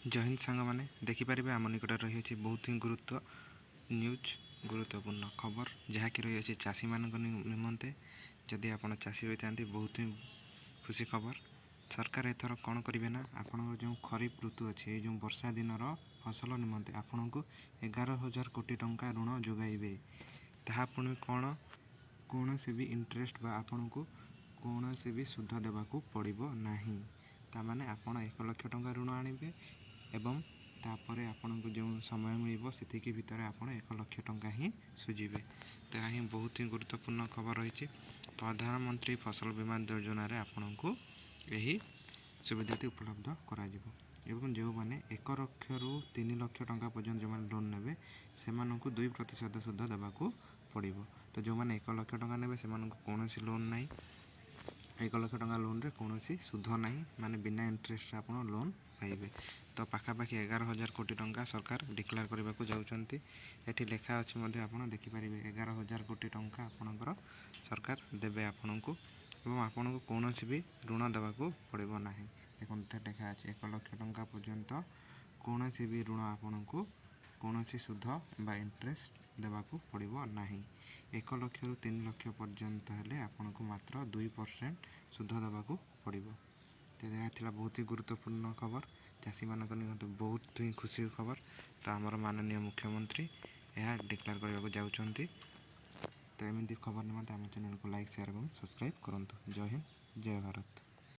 ଜୟ ହିନ୍ଦ ସାଙ୍ଗମାନେ। ଦେଖିପାରିବେ, ଆମ ନିକଟରେ ରହିଅଛି ବହୁତ ହିଁ ଗୁରୁତ୍ୱ ନ୍ୟୁଜ୍, ଗୁରୁତ୍ୱପୂର୍ଣ୍ଣ ଖବର, ଯାହାକି ରହିଅଛି ଚାଷୀମାନଙ୍କ ନିମନ୍ତେ। ଯଦି ଆପଣ ଚାଷୀ ହୋଇଥାନ୍ତି, ବହୁତ ହିଁ ଖୁସି ଖବର। ସରକାର ଏଥର କ'ଣ କରିବେ ନା, ଆପଣଙ୍କର ଯେଉଁ ଖରିଫ ଋତୁ ଅଛି, ଏଇ ଯେଉଁ ବର୍ଷା ଦିନର ଫସଲ ନିମନ୍ତେ ଆପଣଙ୍କୁ 11,000 କୋଟି ଟଙ୍କା ଋଣ ଯୋଗାଇବେ। ତାହା ପୁଣି କ'ଣ, କୌଣସି ବି ଇଣ୍ଟରେଷ୍ଟ ବା ଆପଣଙ୍କୁ କୌଣସି ବି ସୁଧ ଦେବାକୁ ପଡ଼ିବ ନାହିଁ। ତା'ମାନେ ଆପଣ 1 ଲକ୍ଷ ଟଙ୍କା ଋଣ ଆଣିବେ ଏବଂ ତାପରେ ଆପଣଙ୍କୁ ଯେଉଁ ସମୟ ମିଳିବ, ସେତିକି ଭିତରେ ଆପଣ 1 ଲକ୍ଷ ଟଙ୍କା ହିଁ ସୁଝିବେ। ତାହା ହିଁ ବହୁତ ହିଁ ଗୁରୁତ୍ୱପୂର୍ଣ୍ଣ ଖବର ରହିଛି। ପ୍ରଧାନମନ୍ତ୍ରୀ ଫସଲ ବୀମା ଯୋଜନାରେ ଆପଣଙ୍କୁ ଏହି ସୁବିଧାଟି ଉପଲବ୍ଧ କରାଯିବ ଏବଂ ଯେଉଁମାନେ 1 ଲକ୍ଷରୁ 3 ଲକ୍ଷ ଟଙ୍କା ପର୍ଯ୍ୟନ୍ତ ଯେଉଁମାନେ ଲୋନ୍ ନେବେ, ସେମାନଙ୍କୁ 2% ସୁଧ ଦେବାକୁ ପଡ଼ିବ। ତ ଯେଉଁମାନେ 1 ଲକ୍ଷ ଟଙ୍କା ନେବେ, ସେମାନଙ୍କୁ କୌଣସି ଲୋନ୍ ନାହିଁ। 1 ଲକ୍ଷ ଟଙ୍କା ଲୋନ୍ରେ କୌଣସି ସୁଧ ନାହିଁ, ମାନେ ବିନା ଇଣ୍ଟରେଷ୍ଟରେ ଆପଣ ଲୋନ୍ ପାଇବେ। ତ ପାଖାପାଖି 11,000 କୋଟି ଟଙ୍କା ସରକାର ଡିକ୍ଲେୟାର କରିବାକୁ ଯାଉଛନ୍ତି। ଏଠି ଲେଖା ଅଛି ମଧ୍ୟ, ଆପଣ ଦେଖିପାରିବେ। 11,000 କୋଟି ଟଙ୍କା ଆପଣଙ୍କର ସରକାର ଦେବେ ଆପଣଙ୍କୁ ଏବଂ ଆପଣଙ୍କୁ କୌଣସି ବି ଋଣ ଦେବାକୁ ପଡ଼ିବ ନାହିଁ। ଦେଖନ୍ତୁ, ଏଠାରେ ଲେଖା ଅଛି, 1 ଲକ୍ଷ ଟଙ୍କା ପର୍ଯ୍ୟନ୍ତ କୌଣସି ବି ଋଣ ଆପଣଙ୍କୁ କୌଣସି ସୁଧ ବା ଇଣ୍ଟରେଷ୍ଟ ଦେବାକୁ ପଡ଼ିବ ନାହିଁ। 1 ଲକ୍ଷରୁ 3 ଲକ୍ଷ ପର୍ଯ୍ୟନ୍ତ ହେଲେ ଆପଣଙ୍କୁ ମାତ୍ର 2% ସୁଧ ଦେବାକୁ ପଡ଼ିବ। ତ ଏହା ଥିଲା ବହୁତ ହି ଗୁରୁତ୍ୱପୂର୍ଣ୍ଣ ଖବର, ଚାଷୀମାନଙ୍କ ନିମନ୍ତେ ବହୁତ ହିଁ ଖୁସି ଖବର। ତ ଆମର ମାନନୀୟ ମୁଖ୍ୟମନ୍ତ୍ରୀ ଏହା ଡିକ୍ଲେୟାର କରିବାକୁ ଯାଉଛନ୍ତି। ତ ଏମିତି ଖବର ନିମନ୍ତେ ଆମ ଚ୍ୟାନେଲକୁ ଲାଇକ୍, ସେୟାର ଏବଂ ସବସ୍କ୍ରାଇବ୍ କରନ୍ତୁ। ଜୟ ହିନ୍ଦ, ଜୟ ଭାରତ।